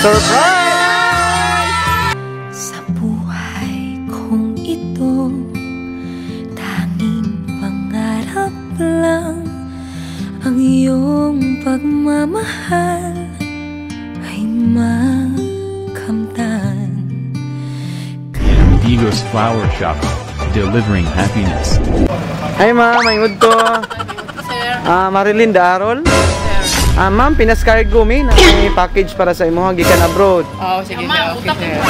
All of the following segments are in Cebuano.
Surprise! Sa buhay kong ito, tanging pangarap lang ang iyong pagmamahal ay makamtan. Digos Flower Shop, delivering happiness. Hi ma'am, may to. Sir. Ah, Marilyn Darol. Sir. Ah, ma'am, Pinas Cargo mi na may package para sa imo gikan abroad. Oo, sige sir. Okay sir.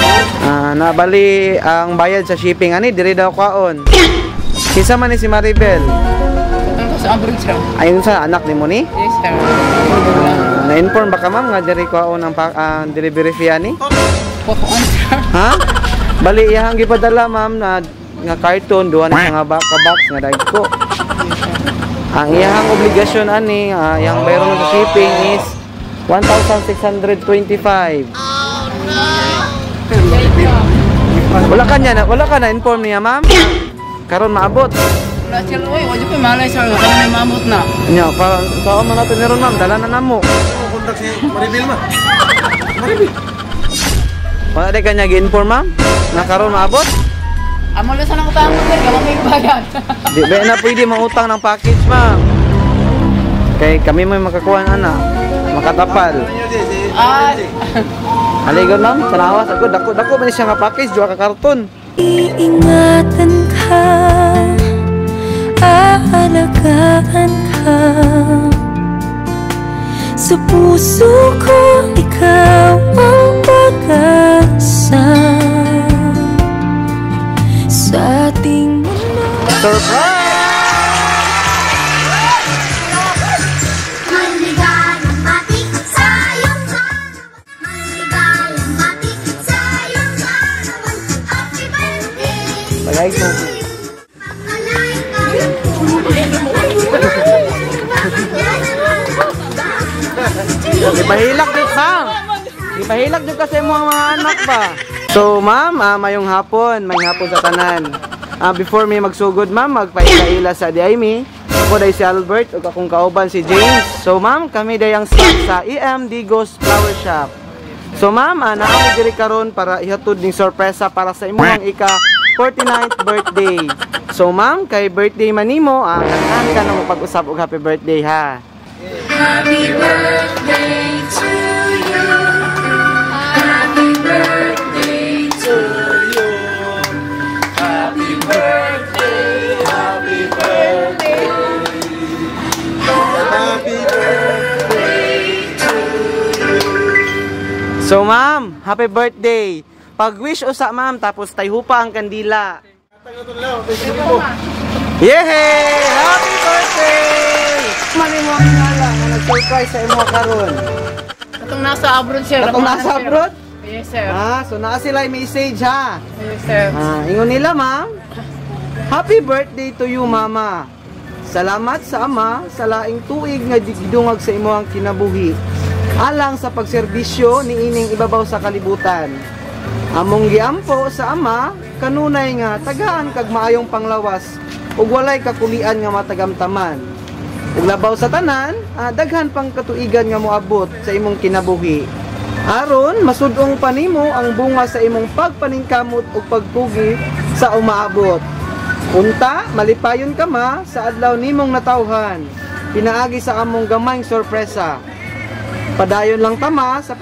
Ah, nabali ang bayad sa shipping ani diri daw kaon. Kinsa man ni si Maribel? Itong sa abroad, sir. Ayun sa anak nimo ni? Yes, sir. Ah, na-inform ba ka, ma'am, nga diri kaon ang ang delivery fee ani? Kukuan, sir. Ha? Bali iyahang gipadala, ma'am, na nga carton duha na siya nga ka box nga dagko. Ang iyahang obligasyon ani, iyang bayaron sa shipping is 1,625. Wala ka na inform niya, ma'am? Karon maabot. Wala sir, uy, wala ko malay, sir. Wala may maamot na. Nya, pa sa man nato ni ron, ma'am, dala na namo. Contact si Maribel ma. Wala di kanya gi-inform, ma'am? Na karon maabot? Amo lang sana ko tama, sir. Gawa may bayad. Di ba na pwede mangutang ng package, ma'am? Kay kami may makakuha ana, makatapal. Ah, Aligon, ma'am, tanawa sa dako dako man siya nga package, duha ka karton. Iingatan ka, aalagaan ka. Sa puso ko, ikaw ang pag-asa. Sa ating mundo. Surprise! Maligayang bati sa iyong kaarawan. Maligayang bati sa iyong kaarawan. Happy birthday Bagay ko. to you. Alay ka ng Ipahilak jud, ma'am. Ipahilak jud kasi mo ang mga anak ba. So, ma'am, mayong hapon sa tanan. Before mi magsugod, ma'am, magpaila-ila sa diay mi. Ako day si Albert ug akong kauban si James. So, ma'am, kami day ang staff sa EM Digos Flower Shop. So, ma'am, naa mi diri karon para ihatod ning sorpresa para sa imong ika 49th birthday. So, ma'am, kay birthday man nimo, kanang ka na pag-usab og happy birthday ha. Happy birthday to you. Happy birthday to you. Happy birthday, happy birthday. Happy birthday to you. So ma'am, happy birthday. Pag-wish usa, ma'am, tapos tayhupa ang kandila. Yehey! Happy birthday! Mani mo ang ngala nga nag-surprise sa imo karon? Katong nasa abroad, sir. Katong nasa abroad? Yes, sir. Ah, so naa sila message ha. Yes, sir. Ah, ingon nila, ma'am. Happy birthday to you, mama. Salamat sa ama sa laing tuig nga gidungag sa imong kinabuhi. Alang sa pagserbisyo niining ibabaw sa kalibutan. Among giampo sa ama kanunay nga tagaan kag maayong panglawas ug walay kakulian nga matagamtaman. Ug labaw sa tanan, daghan pang katuigan nga moabot sa imong kinabuhi. Aron masudong pa nimo ang bunga sa imong pagpaningkamot ug pagpugi sa umaabot. Unta, malipayon ka ma sa adlaw nimong natawhan. Pinaagi sa among gamayng sorpresa. Padayon lang tama sa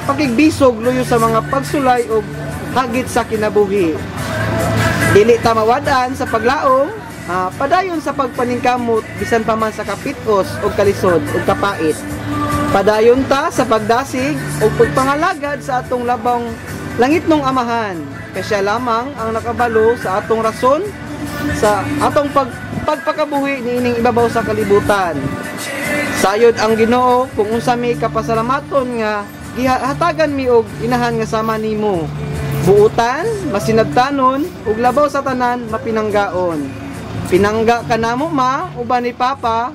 pakigbisog luyo sa mga pagsulay ug hagit sa kinabuhi. Dili ta mawad-an sa paglaom, padayon sa pagpaningkamot bisan pa man sa kapitos ug kalisod ug kapait. Padayon ta sa pagdasig ug pagpangalagad sa atong labong langitnong amahan. Kay siya lamang ang nakabalo sa atong rason sa atong pagpakabuhi niining ibabaw sa kalibutan. Sayod ang Ginoo kung unsa mi kapasalamaton nga gihatagan mi og inahan nga sama nimo. Buutan, masinabtanon, ug labaw sa tanan mapinanggaon. Pinangga ka namo ma, uban ni papa,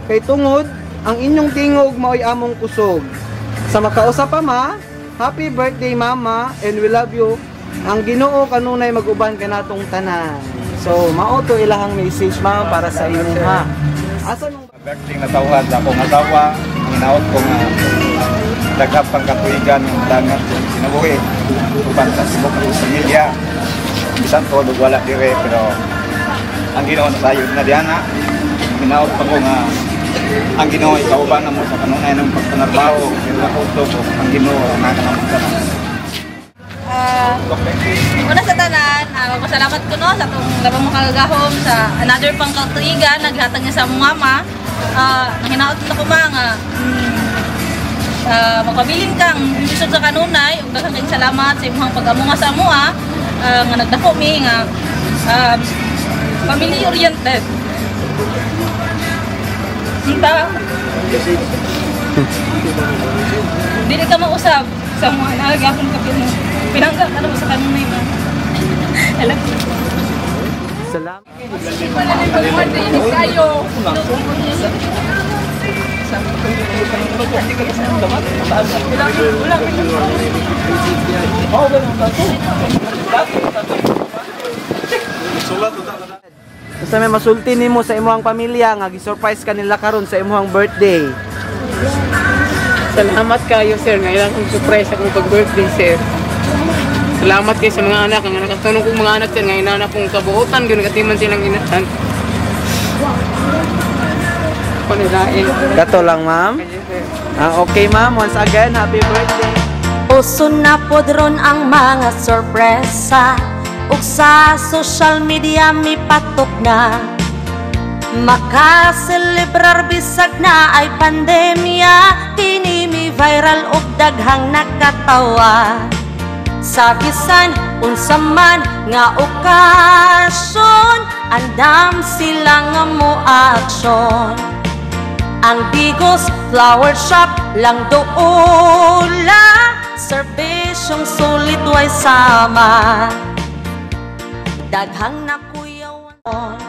kay tungod ang inyong tingog maoy among kusog. Sa makausa pa ma, happy birthday mama and we love you. Ang Ginoo kanunay mag-uban kanatong tanan. So mao to ilahang message, ma'am, para sa inyo ha. Asa nung Birthday na tawhan sa akong asawa, ang naot ko nga Daghang pangkatuigan ng dangan sa kinabuhi. Uban sa tibok ng pamilya. Bisan ko ug wala dire, pero ang Ginoo nasayod na diana. Hinaot pa ko nga ang Ginoo ikauban na mo sa kanunay ng pagpanarbaho. Pero nakutok ang Ginoo ang nakakamang. Una sa tanan, magpasalamat ko, no, sa atong labang makagagahom sa another pang katuigan naghatag niya sa among mama. Nanginaot na ko, ma, nga magpabilin kang isod sa kanunay ug daghang kayong salamat sa imong pag-amunga sa amoa nga nagdako mi nga family oriented. Unta, dili ka mausab sa mga nagapon ka mo. Pinangga ka na mo sa kanunay, ma. I love you. Salamat. Kayo. Basta may masulti nimo sa imong pamilya nga gi-surprise ka nila karon sa imong birthday. Salamat kayo, sir. Ngayon akong surprise akong pag-birthday, sir. Salamat kayo sa mga anak. Ang nakatunong kong mga anak, sir. Ngayon anak kong kabuotan. Ganun katiman silang inahan. Panilain. Kato lang, ma'am. Ah, okay, ma'am. Once again, happy birthday. Uso na pod ron ang mga sorpresa ug sa social media mipatok na. Makaselebrar bisag na ay pandemya. Kini mi viral ug daghang nakatawa. Sa bisan unsa man nga okasyon, andam sila nga mo aksyon. Ang Digos Flower Shop lang doula, serbisyong sulit way sama. Daghang nakuyawan.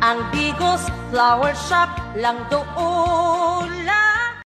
Ang Digos Flower Shop lang doula.